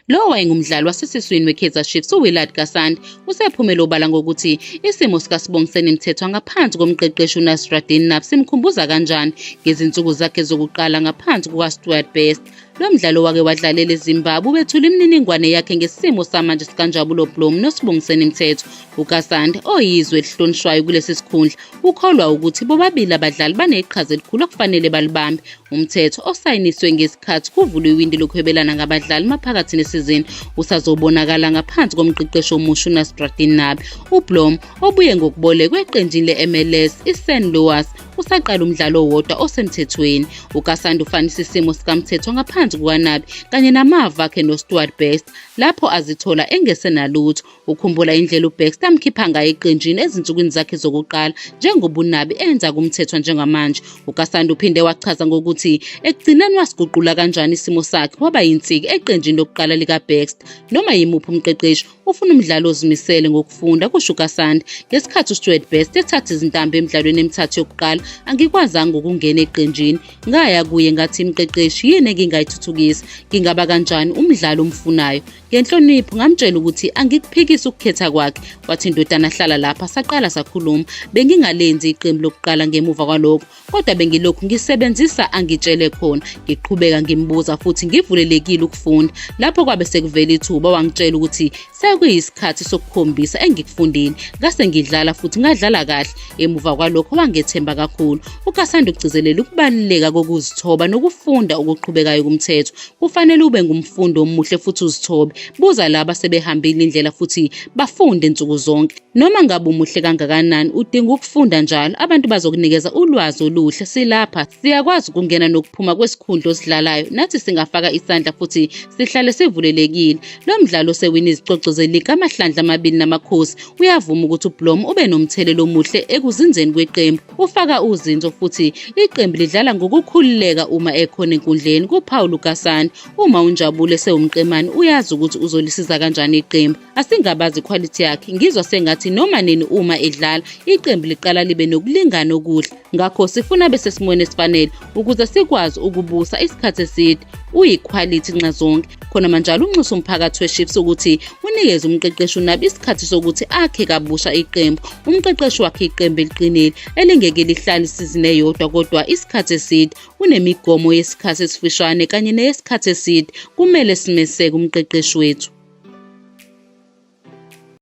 Lo wayengumdlali wasesiswini weKaizer Chiefs uWillard Katsande usephumele obala ngokuthi isimo sikaSibongiseni Mthethwa ngaphansi komqeqeshi uNasreddine Nabi simkhumbuza kanjani ngezinsuku zakhe zokuqala ngaphansi kukaStuart Baxter. Lo mdlalo wake wadlalela eZimbabwe ubethula imininingwane yakhe ngesimo samanje sikaNjabulo Blom noSibongiseni Mthethwa. UKatsande oyizwe elihlonishwayo kulesi sikhundla ukholwa ukuthi bobabili abadlali baneqhaza elikhulu okufanele balibambe. UMthethwa osayiniswe ngesikhathi kuvulwe iwindi lokuhwebelana ngabadlali maphakathi nesizini usazobonakala ngaphansi komqeqeshi omusha uNasreddine Nabi. UBlom obuye ngokubolekwa eqenjini le-MLS iSt Louis usaqala umdlalo owodwa osemthethweni. UKatsande ufanisa isimo sikaMthethwa ngaphansi kukaNabi kanye namava akhe noStuart Baxter lapho azithola engesenalutho. Ukhumbula indlela uBaxter amkhipha ngayo eqenjini ezinsukwini zakhe zokuqala njengoba uNabi enza kuMthethwa njengamanje. UKatsande uphinde wachaza ngokuthi ekugcineni wasiguqula kanjani isimo sakhe waba yinsika eqenjini lokuqala likaBaxter. Noma yimuphi umqeqeshi ufuna umdlali ozimisele ngokufunda, kusho uKatsande. Ngesikhathi uStuart Baxter ethatha izintambo emidlalweni emithathu yokuqala, angikwazanga ukungena eqenjini. Ngaya kuye ngathi mqeqeshi yini engingayithuthukisa? Ngingaba kanjani umdlali omfunayo? Ngenhlonipho ngamtshela ukuthi angikuphikisi ukukhetha kwakhe. Wathi ndodana hlala lapha, saqala sakhuluma. Bengingalenzi iqembu lokuqala ngemuva kwalokho, kodwa bengilokhu ngisebenzisa angitshele khona. Ngiqhubeka ngimbuza futhi ngivulelekile ukufunda. Lapho kwabe sekuvela ithuba wangitshela ukuthi sekuyisikhathi sokukhombisa engikufundile. Ngase ngidlala futhi ngadlala kahle. Emuva kwalokho wangethemba kakhulu. UKatsande ugcizelela ukubaluleka kokuzithoba nokufunda okuqhubekayo kuMthethwa. Kufanele ube ngumfundi omuhle futhi uzithobe. Buza laba sebehambile indlela futhi bafunde nsuku zonke. Noma ngabe umuhle kangakanani, udinga ukufunda njalo. Abantu bazokunikeza ulwazi oluhle. Silapha, siyakwazi ukungena nokuphuma kwesikhundla osidlalayo. Nathi singafaka isandla futhi sihlale sivulelekile. Lo mdlalo osewine izicoco zeligi amahlandla amabili naMakhosi uyavuma ukuthi uBlom ube nomthelela omuhle ekuzinzeni kweqembu. Ufaka uzinzo futhi iqembu lidlala ngokukhululeka uma ekhona enkundleni, kuphawula uKatsande. Uma uNjabulo esewumqemane uyazi ukuthi uzolisiza kanjani iqembu. Asingabazi ikhwalithi yakhe. Ngizwa sengathi noma nini uma edlala iqembu liqala libe nokulingana okuhle. Ngakho sifuna abe sesimweni esifanele ukuze sikwazi ukubusa isikhathi eside. Uyikhwalithi nxazonke. Khona manjalo unxusa umphakathi weChiefs ukuthi unikeze umqeqeshi uNabi isikhathi sokuthi akhe kabusha iqembu. Umqeqeshi wakhe iqembu eliqinile elingeke lihlale isizini eyodwa kodwa isikhathi eside. Unemigomo yesikhathi esifushane kanye neyesikhathi eside. Kumele simeseke umqeqeshi wethu.